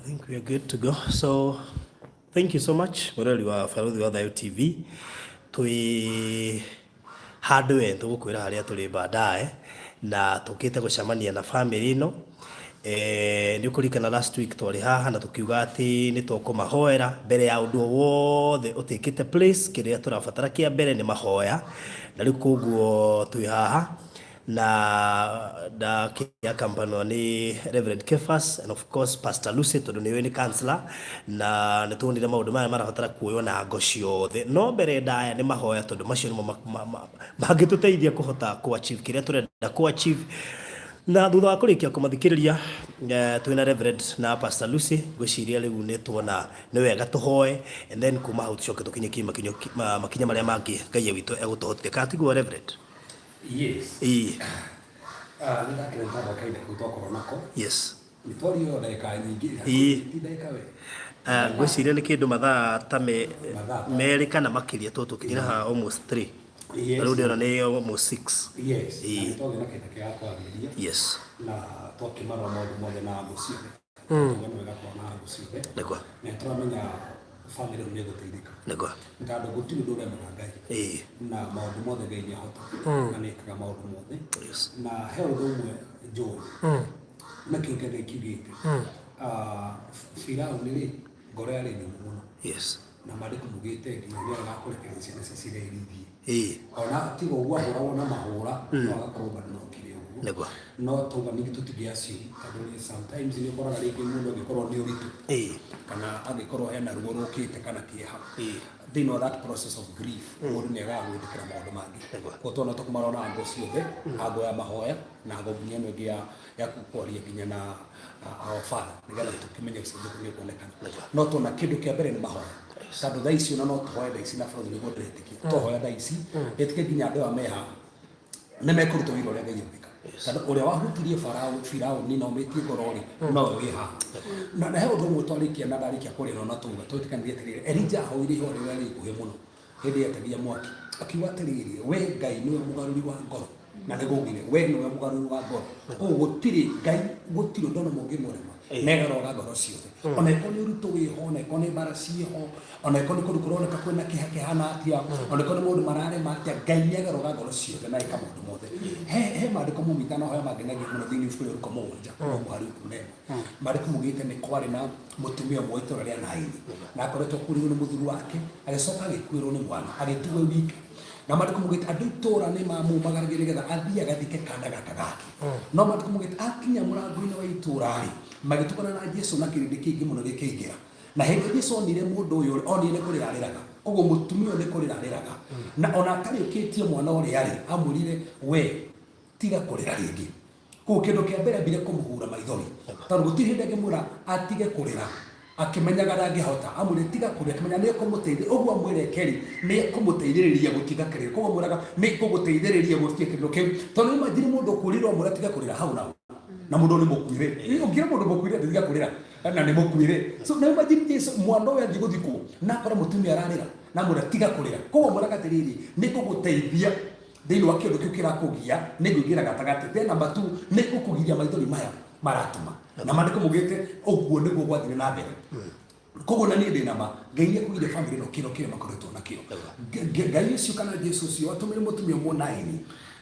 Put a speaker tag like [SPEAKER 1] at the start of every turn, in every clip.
[SPEAKER 1] Think we are good to go. So thank you so much mũrori wa Barũthi wa Thayũ TV. Twĩ handũ we tũgũkwĩra harĩa tũrĩ baadaye na tũkĩte gũcemania na family ĩno. Nĩ ũkũririkana last week twarĩ haha na tũkiuga atĩ nĩ tũkũmahoera mbere ya ũndũ o wothe ũtĩkĩte place. Kĩrĩa tũrabatara kĩa mbere nĩ mahoya, na rĩu koguo twĩ haha na ndakĩakampanwo nĩ Reverend Kefas and of course Pastor Lucy, tondũ nĩwe nĩ counselor, na nĩ tuonire maũndũ maya marabatara kuoywo na ngo ciothe, no mbere ndaya nĩ mahoya, tondũ macio nĩmo mangĩtũteithia kũhota kũ achieve kĩrĩa tũrenda kũ achieve. Na thutha wa kũrĩkia kũmathikĩrĩria, twĩna Reverend na Pastor Lucy, ngwĩciria rĩu nĩ tuona nĩ wega tũhoe, and then kuma hau tũcoke tũkinyũkie makinya marĩa mangĩ Ngai witũ egũtũhotithia. Kana tiguo, Reverend?
[SPEAKER 2] Yes.
[SPEAKER 1] Ĩĩ.
[SPEAKER 2] Ah, nĩ ndakĩra nĩ tondũ kahinda kau twakorwo nako. Nĩ twario ndagĩka nyingĩ. Ti ndagĩka we.
[SPEAKER 1] Ah, ngwĩciria nĩ kĩndũ mathaa ta
[SPEAKER 2] Mathaa
[SPEAKER 1] 2 kana makĩria, tondũ tũkinyire haha almost 3. Rĩu ndĩrona nĩ almost 6.
[SPEAKER 2] Yes. Na nĩ twagĩa na kahinda kega kwarĩrĩria. Na twakĩmarora maũndũ mothe na ango ciothe. Tuga nĩ wega twana ango ciothe. Na tũramenya family ĩno nĩ ĩgũteithĩka. Nĩ tondũ gũtirĩ ũndũ ũremaga Ngai. Na maũndũ mothe Ngai nĩ ahota. Na nĩ ekaga maũndũ mothe. Na he ũndũ ũmwe njũĩ. Na kĩu kĩa Ngai kiugĩte. Ah, Firauni rĩ, ngoro yarĩ nyũmũ mũno. Na maandĩko maugĩte nginya nĩ arega kũrekereria ciana cia Isiraeli ithiĩ. Ona tiga ũguo ahũragwo na mahũra, no agakorwo bado no kĩrĩ ũguo. No tauga ningĩ tũtingĩ assume, tondũ nĩ sometimes nĩ ũkoraga rĩngĩ mũndũ angĩkorwo nĩ ũritũ kana angĩkorwo hena ruo rũkĩte kana kĩeha, thĩinĩ wa that process of grief mũndũ nĩ agaga gwĩtĩkĩra maũndũ mangĩ. Koguo tuona tũkũmarora na ango ciothe, ango ya mahoya na ango nginya ĩno ĩngĩ ya kwaria nginya na our Father, nĩgetha tũkĩmenye ũcenjio nĩ ũkuonekana. No tuona kĩndũ kĩa mbere nĩ mahoya, tondũ thaa ici ona no tũhoe thaa ici na bũrũri nĩguo ndĩretĩkia twahoya thaa ici, ndĩtĩkie nginya andũ aya me haha nĩ mekũruta wĩra ũrĩa Ngai egwĩka, tondũ ũrĩa wahutirie Farao, Firauni na ũmĩtie ngoro rĩ, nowe wĩ haha. Na he ũndũ ũmwe twarĩkia na ndarĩkia kũrĩra na tuga twĩtĩkanĩrie atĩrĩrĩ, Elija ahoire ihoya rĩrĩa rĩ ikuhĩ mũno hĩndĩ etagia mwaki, akiuga atĩrĩrĩ, "We Ngai nĩwe mũgarũri wa ngoro," na nĩ gũgire, "we nĩwe mũgarũri wa ngoro." Koguo gũtirĩ Ngai, gũtirĩ ũndũ ona mũngĩmũrema, negarũraga ngoro ciothe, ona ĩkorwo nĩ ũritũ wĩho, ona ĩkorwo nĩ mbara ciĩho, ona ĩkorwo nĩ kũndũ kũroneka kwĩna kĩeha kĩhana atĩa, ona ĩkorwo nĩ maũndũ mararema atĩa, Ngai nĩ agarũraga ngoro ciothe na ĩka maũndũ mothe. He maandĩko maumĩte na hoya mangenagia mũno thĩinĩ ibuku rĩa Luka 7 kuma mũhari 11. Maandĩko maugĩte nĩ kwarĩ na mũtumia ũmwe wa itũũra rĩa Naini, na akoretwo akuĩrĩirwo nĩ mũthuri wake, agĩcoka agĩkuĩrwo nĩ mwana, agĩtigwo e wika. Na maandĩko maugĩte andũ itũũra nĩ mamumagaragia nĩgetha athiĩ agathike kana gaka gake. No maandĩko maugĩte akinya mũrango-inĩ wa itũũra rĩ, magĩtũngana na Jesu na kĩrĩndĩ kĩingĩ mũno gĩkĩingĩra. Na hĩndĩ ĩrĩa Jesu onire mũndũ ũyũ rĩ, onire nĩ kũrĩra arĩraga. Koguo mũtumia ũyũ nĩ kũrĩra arĩraga, na ona atarĩkĩtie mwana ũrĩa rĩ, amwĩrire, "We tiga kũrĩra rĩngĩ." Koguo kĩndũ kĩa mbere ambire kũmũhura maithori, tondũ gũtirĩ hĩndĩ angĩmwĩra atige kũrĩra akĩmenyaga ndangĩhota. Amwĩre tiga kũrĩra akĩmenya nĩ ekũmũteithia. Ũguo amwĩra eke rĩ, nĩ ekũmũteithĩrĩria gũtiga kĩrĩro. Koguo amwĩraga nĩ ngũgũteithĩrĩria gũtiga kĩrĩro kĩu, tondũ imagine mũndũ ũkuĩrĩirwo amwĩra tiga kũrĩra hau nao, na mũndũ nĩ mũkuĩre. Ũngĩra mũndũ mũkuĩre tiga kũrĩra na nĩ mũkuĩre, so na imagine Jesu mwana ũyũ athiĩ gũthikwo na akore mũtumia ararĩra na amwĩra tiga kũrĩra. Koguo amwĩraga atĩrĩrĩ, nĩ ngũgũteithia thĩinĩ wa kĩũndũ kĩu kĩrakũgia, nĩ ngũingĩra gatagatĩ. Then number two, nĩ ngũkũgiria maithori maya maratũma. Na maandĩko maugĩte ũguo nĩguo gwathire na mbere. Koguo na niĩ ndĩ na ma Ngai nĩ ekũgiria famĩlĩ ĩno kĩro kĩrĩa makoretwo nakĩo. Ngai ũcio kana Jesu ũcio watũmire mũtumia ũmwe Naini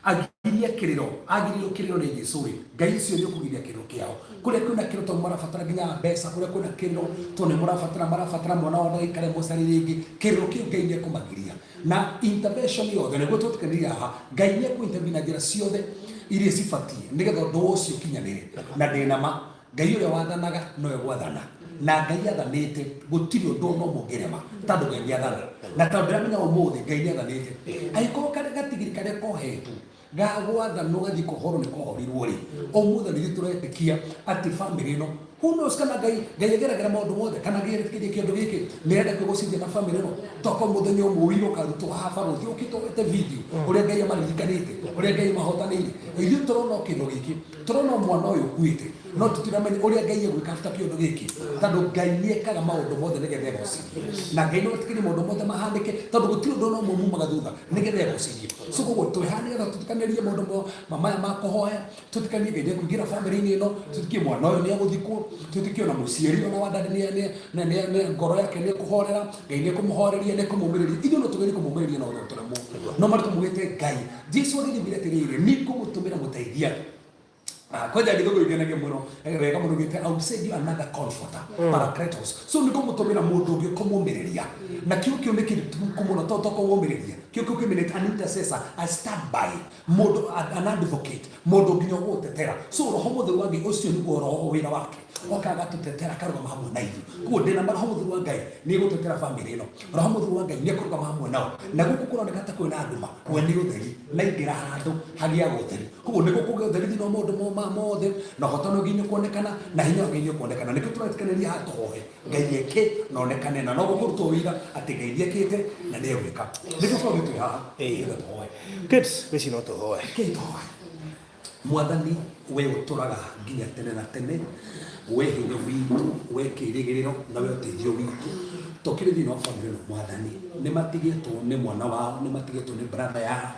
[SPEAKER 2] agirie kĩrĩro, agiririo kĩrĩro nĩ Jesu rĩ, Ngai ũcio nĩ ũkũgiria kĩrĩro kĩao. Kũrĩa kwĩna kĩrĩro tondũ marabatara nginya mbeca, kũrĩa kwĩna kĩrĩro tondũ nĩ marabatara mwana wao ndagaikare mocarĩ rĩngĩ, kĩrĩro kĩu Ngai nĩ ekũmagiria na intervention yothe. Nĩguo twĩtĩkanĩria haha, Ngai nĩ ekũ intervene na njĩra ciothe iria cibatiĩ nĩgetha ũndũ ũcio ũkinyanĩre. Na ndĩ na ma Ngai ũrĩa wathanaga nowe gwathana, na Ngai athanĩte gũtirĩ ũndũ ona ũmwe ũngĩrema, tondũ Ngai nĩ athana. Na tondũ ndĩramenya ũmũthĩ Ngai nĩ athanĩte, angĩkorwo karĩa gatigiri karĩa kohetwo ga gwathanwo gathiĩ kohorwo nĩ kohorirwo rĩ, ũmũthĩ nĩ ithuĩ tũretĩkia atĩ famĩlĩ ĩno, who knows kana Ngai ageragĩra maũndũ mothe, kana Ngai aretĩkĩria kĩndũ gĩkĩ nĩarenda kwĩgocithia na famĩlĩ ĩno. Tokorwo mũthenya ũmwe ũira ũkarutwo haha barũthi ũkĩte wete video ũrĩa Ngai amaririkanĩte, ũrĩa Ngai amahotanĩire. Ithuĩ tũrona o kĩndũ gĩkĩ, tũrona o mwana ũyũ ũkuĩte, no tũtiramenya ũrĩa Ngai egwĩka after kĩũndũ gĩkĩ, tondũ Ngai nĩ ekaga maũndũ mothe nĩgetha egocithie. Na Ngai no etĩkĩrie maũndũ mothe mahanĩke, tondũ gũtirĩ ũndũ ona ũmwe mumaga thutha nĩgetha egocithie. So koguo twĩ haha nĩgetha tũtukanĩrie maũndũ maya ma kũhoya, tũtukanie Ngai nĩ ekũingĩra bamĩrĩ-inĩ ĩno, tũtukie mwana ũyũ nĩ egũthikwo. Twĩtĩkie ona mũciari ona wa ndadi nĩ ngoro yake nĩ kũhorera. Ngai nĩ kũmũhoreria, nĩ kũmũmĩrĩria. Ithuĩ no tũgerie kũmũmĩrĩria no tũremwo, no marĩ tũmugĩte Ngai Jesu agĩthimire atĩrĩrĩ, nĩ ngũmũtũmĩra mũteithia. Kwanja gĩthũngũ gĩkenagia mũno wega mũno gĩte, "I will send you another comforter, Paracletos." So nĩ kũmũtũmĩra mũndũ ũngĩ kũmũmĩrĩria, na kiugo kĩu nĩ kĩritũ mũno to kũmũmĩrĩria. Kiugo kĩu kĩmeanĩte an intercessor, a stand by, mũndũ an advocate, mũndũ nginya ũgũtetera. So Roho Mũtheru wa Ngai ũcio nĩguo roho wĩra wake oka agatũtetera, akarũgama hamwe na ithuĩ. Koguo ndĩna ma Roho Mũtheru wa Ngai nĩ egũtetera famĩlĩ ĩno. Roho Mũtheru wa Ngai nĩ ekũrũgama hamwe nao, na gũkũ kũroneka ta kwĩna nduma, we nĩ ũtheri na ingĩra handũ hagĩaga ũtheri. Koguo nĩguo kũgĩa ũtheri thĩinĩ wa maũndũ mothe, na ũhotani ũngĩ nĩ kuonekana na hinya wa Ngai nĩ kuonekana. Nĩkĩo tũretĩkanĩria haha tũhoe Ngai eke na onekane, na no gũkũrutwo wĩira atĩ Ngai nĩ ekĩte na nĩ egwĩka. Nĩkĩo tũrauga twĩ haha nĩgetha tũhoe.
[SPEAKER 1] Good. Wĩci no tũhoe.
[SPEAKER 2] Kĩi tũhoe. Mwathani, we ũtũraga nginya tene na tene, we hinya witũ, we kĩrĩgĩrĩro na we ũteithio witũ, tũkĩrĩ thĩinĩ wa bamĩrĩ ĩno. Mwathani, nĩ matigĩtwo nĩ mwana wao, nĩ matigĩtwo nĩ brother yao,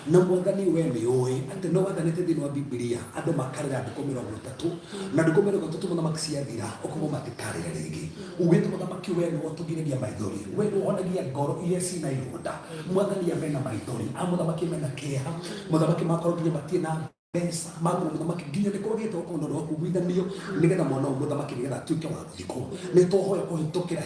[SPEAKER 2] na Mwathani, we nĩ ũĩ atĩ nĩ wathanĩte thĩinĩ wa Bibilia andũ makarĩra ndukũ 30, na ndukũ 30, mũthamaki, ciathira ũkauga matikarĩra rĩngĩ. Ugĩte, mũthamaki, we nĩwe ũtũgiragia maithori, we nĩwe ũhonagia ngoro iria cina ironda. Mwathani, ya mena maithori a mũthamaki, mena kĩeha, mũthamaki, makorwo nginya matirĩ na mbeca makorwo, mũthamaki, nginya nĩ kwagĩte gũkorwo na ũndũ wa kũiguithanio nĩgetha mwana ũyũ, mũthamaki, nĩgetha atuĩke wa gũthikwo. Nĩ twahoya kũhĩtũkĩra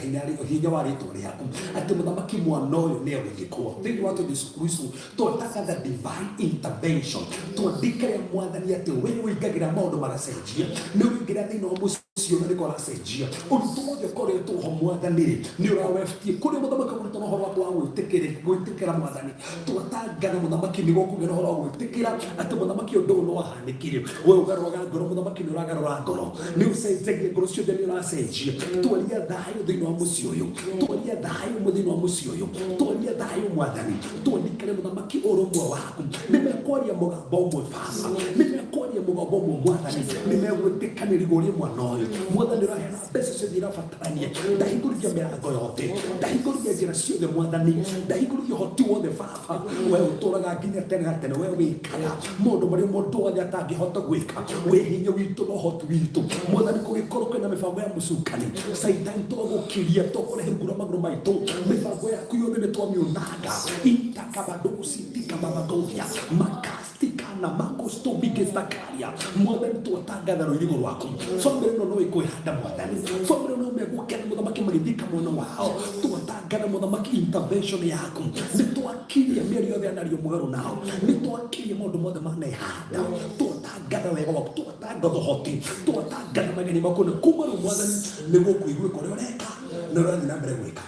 [SPEAKER 2] hinya wa rĩtwa rĩaku atĩ, mũthamaki, mwana ũyũ nĩ egũthikwo thĩinĩ wa Jesu Kristo. Twataka the divine intervention. Twandĩkĩre, Mwathani, atĩ we ũingagĩra maũndũ magacenjia, nĩ ũingĩra thĩinĩ wa mũciĩ na nĩko ũracenjia ũritũ wothe ũkoretwo ho. Mwathani rĩ, nĩ ũrawebutie kũrĩa, mũthamaki, ũkoretwo na ũhoro waku wa gwĩtĩkĩra. Mwathani, twatangatha, mũthamaki, nĩ gũkũgĩa na ũhoro wa gwĩtĩkĩra atĩ, mũthamaki, ũndũ ũyũ nĩ wahanĩkire. We ũgarũraga ngoro, mũthamaki, nĩ ũragarũra ngoro, nĩ ũcenjagia ngoro ciothe, nĩ ũracenjia. Twaria thayũ thĩinĩ wa mũciĩ ũyũ, twaria thayũ thĩinĩ wa mũciĩ ũyũ, twaria thayũ. Mwathani, twandĩkĩre, mũthamaki, ũrũmwe waku. Nĩ mekwaria mũgambo ũmwe, Baba, nĩ mekwaria mũgambo ũmwe. Mwathani, nĩ megwĩtĩkanĩria ũrĩ mwana ũyũ. Mwathani, ũraheana mbeca ciothe irabatarania. Ndahingũrithia mĩrango yothe, ndahingũrithia njĩra ciothe. Mwathani, ndahingũrithia ũhoti wothe. Baba, we ũtũraga nginya tene na tene, we wĩkaga maũndũ marĩa mũndũ wothe atangĩhota gwĩka, wĩ hinya witũ na ũhoti witũ. Mwathani, kũgĩkorwo kwĩna mĩbango ya mũcukani Caitani, twagũkiria, twakũrehe ngura magũrũ maitũ. Mĩbango yaku yothe nĩ twamiunanga. Itakabadositikababadovia makastikana makostobigestakaria. Mwathani, twatangatha rũirigo rwaku. Bamĩrĩ ĩno no ĩkwĩhanda. Mwathani, bamĩrĩ ĩno megũkena, mũthamaki, magĩthika mwana wao. Twatangatha, mũthamaki, intervention yaku. Nĩ twakiria mĩario yothe yanario mũgarũ nao, nĩ twakiria maũndũ mothe manehanda. Twatangatha wega waku, twatangatha ũhoti, twatangatha mageni maku, na kuma rĩu, Mwathani, nĩguo kũiguĩka ũrĩa ũreka na ũrĩa ũrathiĩ na mbere gwĩka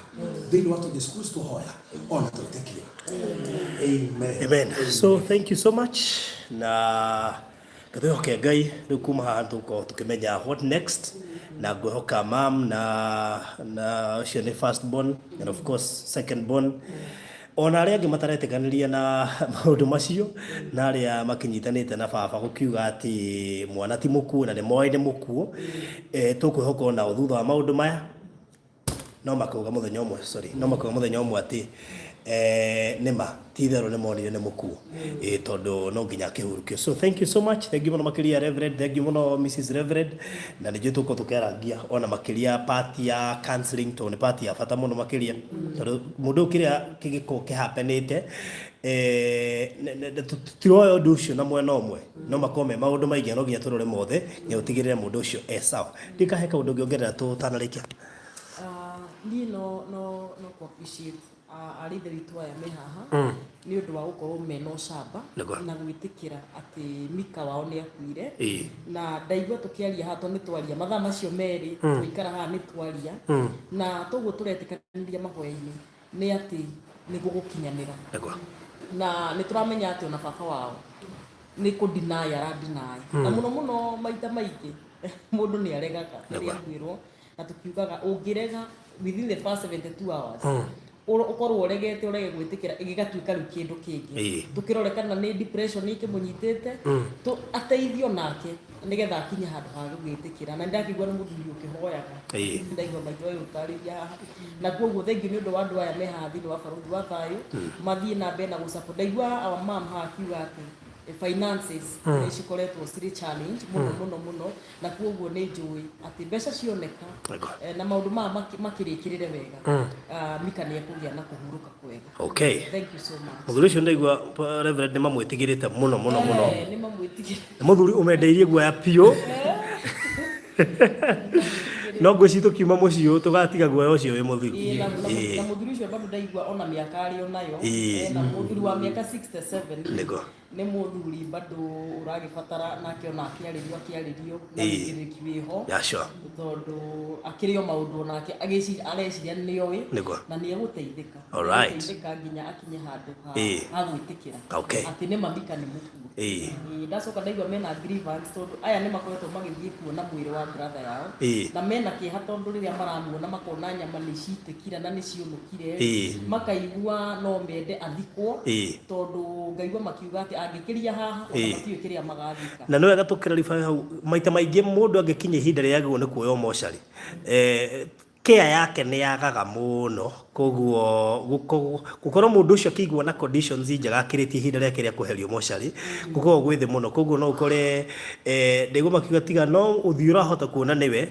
[SPEAKER 2] thĩinĩ wa Jesu Kristo hoya ona twĩtĩkia. Amen.
[SPEAKER 1] Amen. So thank you so much, na twĩhoke Ngai. Rĩu kuma haha tũgũkorwo tũkĩmenya what next, na ngwĩhoka mam na ũcio nĩ first born and of course second born, ona arĩa angĩ mataretĩkanĩria na maũndũ macio, na arĩa makĩnyitanĩte na baba gũkiuga atĩ mwana ti mũkuũ na nĩ moĩ nĩ mũkuũ, tũkwĩhoka onao thutha wa maũndũ maya no makauga mũthenya ũmwe, sorry, no makauga mũthenya ũmwe atĩ nĩma ti itherũ nĩ monire nĩ mũkuũ, tondũ no nginya akĩhurũkio. So thank you so much, thank you mũno makĩria, Reverend, thank you mũno, Mrs Reverend, na nĩ njũĩ tũgũkorwo tũkĩarangia ona makĩria part ya counseling, tondũ nĩ part ya bata mũno makĩria, tondũ mũndũ ũyũ kĩrĩa kĩgĩkorwo kĩhapenĩte, tũtiroya ũndũ ũcio na mwena ũmwe, no makorwo me maũndũ maingĩ, no nginya tũrore mothe nginya tũtigĩrĩre mũndũ ũcio e sawa. Ndikahe kaũndũ ũngĩongerera tũtanarĩkia.
[SPEAKER 3] Niĩ no kũ appreciate arĩ ithe witũ aya me haha nĩ ũndũ wa gũkorwo mena ũcamba na gwĩtĩkĩra atĩ Mika wao nĩ akuire. Na ndaigua tũkĩaria haha, tondũ nĩ twaria mathaa macio merĩ twaikara haha, nĩ twaria na toguo tũretĩkanĩria mahoya-inĩ nĩ atĩ nĩ gũgũkinyanĩra. Na nĩ tũramenya atĩ ona baba wao nĩ kũ deny ara deny, na mũno mũno maita maingĩ mũndũ nĩ aregaga rĩrĩa akwĩrwo, na tũkiugaga ũngĩrega within the first 72 hours, ũkorwo ũregete, ũrege gwĩtĩkĩra, ĩgĩgatuĩka rĩu kĩndũ kĩngĩ. Tũkĩrore kana nĩ depression ĩkĩmũnyitĩte, ateithio nake nĩgetha akinye handũ ha gũgĩtĩkĩra. Na nĩndakĩigua nĩ mũthuri ũkĩhoyaga. Ndaigua maitũ agĩgũtarĩria haha, na koguo thengiũ nĩ ũndũ wa andũ aya me haha thĩinĩ wa Barũthi wa Thayũ, mathiĩ na mbere na gũ support. Ndaigua our mom haha akiuga atĩ Finances nĩ cikoretwo cirĩ challenge mũno mũno mũno, na koguo nĩ njũĩ atĩ mbeca cioneka na maũndũ maya makĩrĩkĩrĩre wega, Mika nĩ ekũgĩa na kũhurũka kwega. Thank you so much.
[SPEAKER 1] Mũthuri ũcio ndaigua, Reverend, nĩ mamwĩtigĩrĩte mũno mũno mũno.
[SPEAKER 3] Nĩ mamwĩtigĩrĩte.
[SPEAKER 1] Nĩ mũthuri ũmendeirie guoya biũ, no ngwĩciria tũkiuma mũciĩ ũyũ tũgatiga guoya ũcio wĩ mũthiru.
[SPEAKER 3] Na mũthuri ũcio bado ndaigua ona mĩaka arĩ o nayo. Ena mũthuri wa mĩaka 67. Nĩ mũthuri bado ũragĩbatara nake ona akĩarĩrio akĩarĩrio na wĩigĩrĩrĩki wĩho, tondũ akĩrĩ o maũndũ onake areciria nĩoĩ na nĩ egũteithĩka. Egũteithĩka nginya akinye handũ ha ha gwĩtĩkĩra atĩ nĩ mamika nĩ mũkuo. Ndacoka ndaigua mena grievance, tondũ aya nĩ makoretwo magĩthiĩ kuona mwĩrĩ wa brother yao na mena kĩeha, tondũ rĩrĩa maramuona makona nyama nĩ citĩkire na nĩ ciũnũkire, makaigua no mende athikwo, tondũ ngaigua makiuga atĩ angĩkĩria haha ona matiũĩ kĩrĩa magathika.
[SPEAKER 1] Na nĩ wega tũkĩraribaya hau, maita maingĩ mũndũ angĩkinya ihinda rĩrĩa agĩrĩirwo nĩ kuoywo mocarĩ, care yake nĩ yagaga mũno. Koguo gũkorwo mũndũ ũcio akĩigwo na conditions njega akĩrĩtie ihinda rĩake rĩa kweherio mocarĩ gũkoragwo gwĩ thĩ mũno. Koguo no ũkore ndaigua makiuga tiga no ũthiũ ũrahota kuona nĩwe,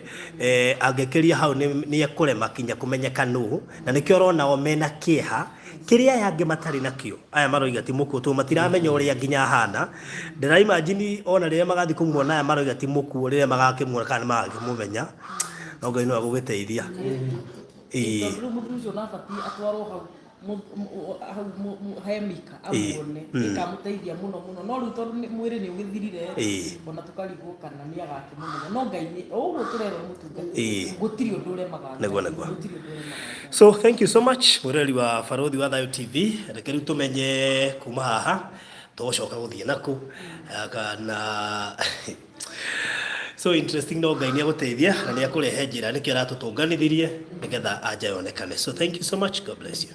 [SPEAKER 1] angĩkĩria hau nĩ ekũrema kinya kũmenyeka nũ, na nĩkĩo ũrona o mena kĩeha kĩrĩa aya angĩ matarĩ nakĩo. Aya maroiga ti mũkuũ tondũ matiramenya ũrĩa nginya ahana. Ndĩra imagine ona rĩrĩa magathiĩ kũmuona, aya maroiga ti mũkuũ, rĩrĩa magakĩmuona kana nĩ magakĩmũmenya. No Ngai no agũgĩteithia.
[SPEAKER 3] Tondũ rĩu mũthuri ũcio nabatiĩ atwarwo hau hau he Mika amuone, ĩkamũteithia mũno mũno. No rĩu tondũ mwĩrĩ nĩ ũgĩthirire, ona tũkarigwo kana nĩ agakĩmũmenya. No Ngai nĩ o ũguo tũrerwo nĩ mũtungata, gũtirĩ ũndũ ũremaga Ngai. Gũtirĩ ũndũ ũremaga Ngai.
[SPEAKER 1] So thank you so much, mwĩroreri wa Barũthi wa Thayũ TV. Reke rĩu tũmenye kuma haha tũgũcoka gũthiĩ nakũ kana so interesting. No Ngai nĩ agũteithia na nĩ akũrehe njĩra, nĩkĩo aratũtũnganithirie nĩgetha anja yonekane. So thank you so much, God bless you.